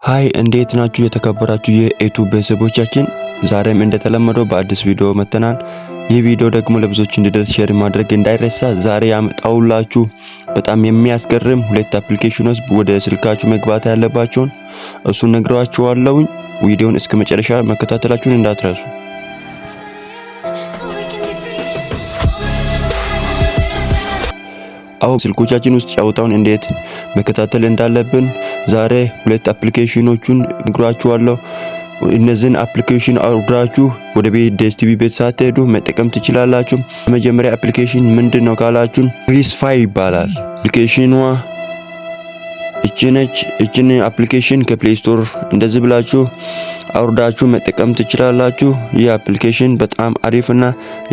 Hi፣ እንዴት ናችሁ? የተከበራችሁ የዩቲዩብ ቤተሰቦቻችን፣ ዛሬም እንደተለመደው በአዲስ ቪዲዮ መጥተናል። ይህ ቪዲዮ ደግሞ ለብዙዎች እንዲደርስ share ማድረግ እንዳይረሳ። ዛሬ ያመጣሁላችሁ በጣም የሚያስገርም ሁለት አፕሊኬሽኖች ወደ ስልካችሁ መግባት ያለባቸውን እሱን ነግሬያችኋለሁኝ። ቪዲዮውን እስከ መጨረሻ መከታተላችሁን እንዳትረሱ። So we can be free. አሁን ስልኮቻችን ውስጥ ጨዋታውን እንዴት መከታተል እንዳለብን ዛሬ ሁለት አፕሊኬሽኖቹን ነግራችኋለሁ። እነዚህን አፕሊኬሽን አውርዳችሁ ወደ ቤት ዲኤስቲቪ ቤት ሳትሄዱ መጠቀም ትችላላችሁ። መጀመሪያ አፕሊኬሽን ምንድን ነው ካላችሁን ክሪስፋይ ይባላል። አፕሊኬሽኗ እቺ ነች። እችን አፕሊኬሽን ከ Play Store እንደዚህ ብላችሁ አውርዳችሁ መጠቀም ትችላላችሁ። ይህ አፕሊኬሽን በጣም አሪፍና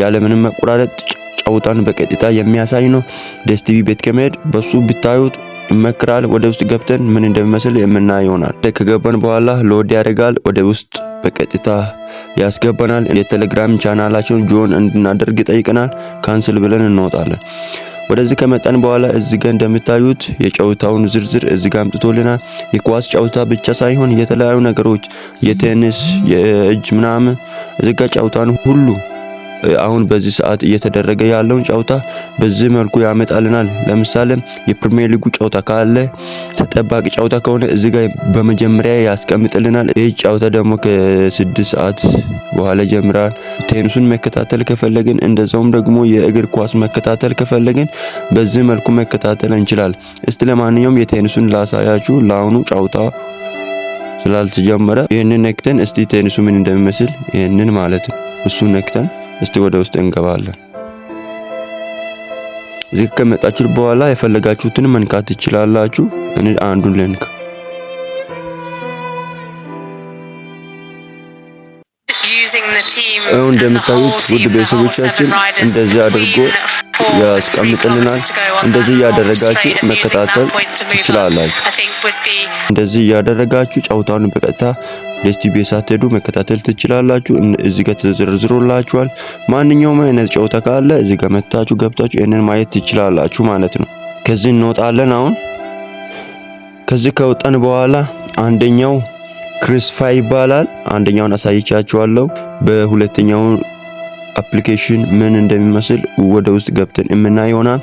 ያለምንም መቆራረጥ ጨዋታን በቀጥታ የሚያሳይ ነው። ዲኤስቲቪ ቤት ከመሄድ በሱ ብታዩት ይመከራል። ወደ ውስጥ ገብተን ምን እንደሚመስል የምናይ ይሆናል። ከገባን በኋላ load ያደርጋል። ወደ ውስጥ በቀጥታ ያስገባናል። የቴሌግራም ቻናላቸውን join እንድናደርግ ይጠይቀናል። Cancel ብለን እንወጣለን። ወደዚህ ከመጣን በኋላ እዚህ ጋር እንደምታዩት የጨዋታውን ዝርዝር እዚህ ጋር አምጥቶልናል። የኳስ ጨዋታ ብቻ ሳይሆን የተለያዩ ነገሮች፣ የቴኒስ፣ የእጅ ምናምን፣ እዚህ ጋር ጨዋታን ሁሉ አሁን በዚህ ሰዓት እየተደረገ ያለውን ጨዋታ በዚህ መልኩ ያመጣልናል። ለምሳሌ የፕሪሚየር ሊጉ ጨዋታ ካለ፣ ተጠባቂ ጨዋታ ከሆነ እዚህ ጋር በመጀመሪያ ያስቀምጥልናል። ይህ ጨዋታ ደግሞ ከ6 ሰዓት በኋላ ይጀምራል። ቴኒሱን መከታተል ከፈለግን፣ እንደዛውም ደግሞ የእግር ኳስ መከታተል ከፈለግን በዚህ መልኩ መከታተል እንችላለን። እስቲ ለማንኛውም የቴኒሱን ላሳያችሁ። ለአሁኑ ጨዋታ ስላልተጀመረ ይህንን ነክተን እስቲ ቴኒሱ ምን እንደሚመስል፣ ይህንን ማለት ነው፣ እሱ ነክተን እስቲ ወደ ውስጥ እንገባለን። እዚህ ከመጣችሁ በኋላ የፈለጋችሁትን መንካት ትችላላችሁ። እኔ አንዱን ልንካ። አሁን እንደምታዩት ውድ ቤተሰቦቻችን እንደዚህ አድርጎ ያስቀምጥልናል። እንደዚህ እያደረጋችሁ መከታተል ትችላላችሁ። እንደዚህ እያደረጋችሁ ጨዋታውን በቀጥታ ዲኤስቲቪ ሳትሄዱ መከታተል ትችላላችሁ። እዚህ ጋር ተዘርዝሮላችኋል። ማንኛውም አይነት ጨዋታ ካለ እዚህ ጋር መታችሁ ገብታችሁ ይህንን ማየት ትችላላችሁ ማለት ነው። ከዚህ እንወጣለን። አሁን ከዚህ ከወጣን በኋላ አንደኛው ክሪስፋይ ይባላል። አንደኛውን አሳይቻችኋለሁ። በሁለተኛው አፕሊኬሽን ምን እንደሚመስል ወደ ውስጥ ገብተን የምናይ ይሆናል።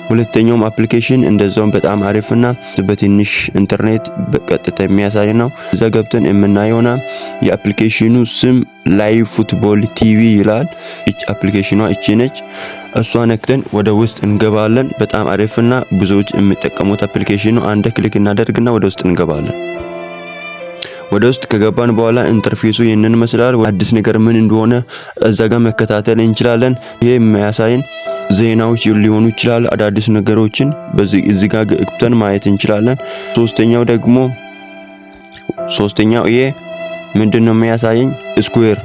ሁለተኛውም አፕሊኬሽን እንደዛውም በጣም አሪፍና በትንሽ ኢንተርኔት በቀጥታ የሚያሳይ ነው። እዛ ገብተን የምናይ ይሆናል። የአፕሊኬሽኑ ስም Live Football TV ይላል። እች አፕሊኬሽኗ እቺ ነች። እሷ ነክተን ወደ ውስጥ እንገባለን። በጣም አሪፍና ብዙዎች የሚጠቀሙት አፕሊኬሽኑ አንድ click እናደርግና ወደ ውስጥ እንገባለን። ወደ ውስጥ ከገባን በኋላ interface ኡ ይህንን ይመስላል። አዲስ ነገር ምን እንደሆነ እዛ ጋር መከታተል እንችላለን። ይሄ የሚያሳይን ዜናዎች ሊሆኑ ይችላል። አዳዲስ ነገሮችን በዚህ እዚህ ጋር ገብተን ማየት እንችላለን። ሶስተኛው ደግሞ፣ ሶስተኛው ይሄ ምንድነው የሚያሳየኝ? Score።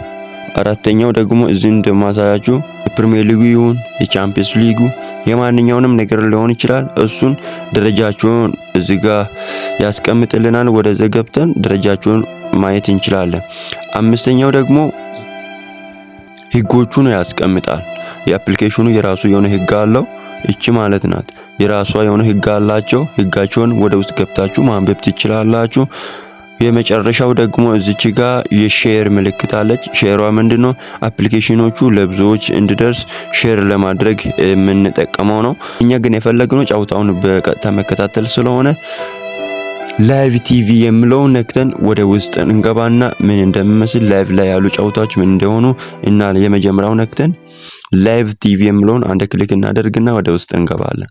አራተኛው ደግሞ እዚህ እንደማሳያችሁ የፕሪሚየር ሊጉ ይሁን የቻምፒየንስ ሊጉ የማንኛውንም ነገር ሊሆን ይችላል። እሱን ደረጃቸውን እዚህ ጋር ያስቀምጥልናል። ወደዚህ ገብተን ደረጃቸውን ማየት እንችላለን። አምስተኛው ደግሞ ህጎቹን ያስቀምጣል። የአፕሊኬሽኑ የራሱ የሆነ ህግ አለው። እቺ ማለት ናት። የራሷ የሆነ ህግ አላቸው። ህጋቸውን ወደ ውስጥ ገብታችሁ ማንበብ ትችላላችሁ። የመጨረሻው ደግሞ እዚች ጋ የ share ምልክት አለች። Share ዋ ምንድነው? አፕሊኬሽኖቹ ለብዙዎች እንዲደርስ share ለማድረግ የምንጠቀመው ነው። እኛ ግን የፈለግነው ጨዋታውን በቀጥታ መከታተል ስለሆነ Live TV የሚለውን ነክተን ወደ ውስጥ እንገባና ምን እንደሚመስል፣ live ላይ ያሉ ጨዋታዎች ምን እንደሆኑ እና የመጀመሪያው ነክተን Live TV የሚለውን አንድ click እናደርግና ወደ ውስጥ እንገባለን።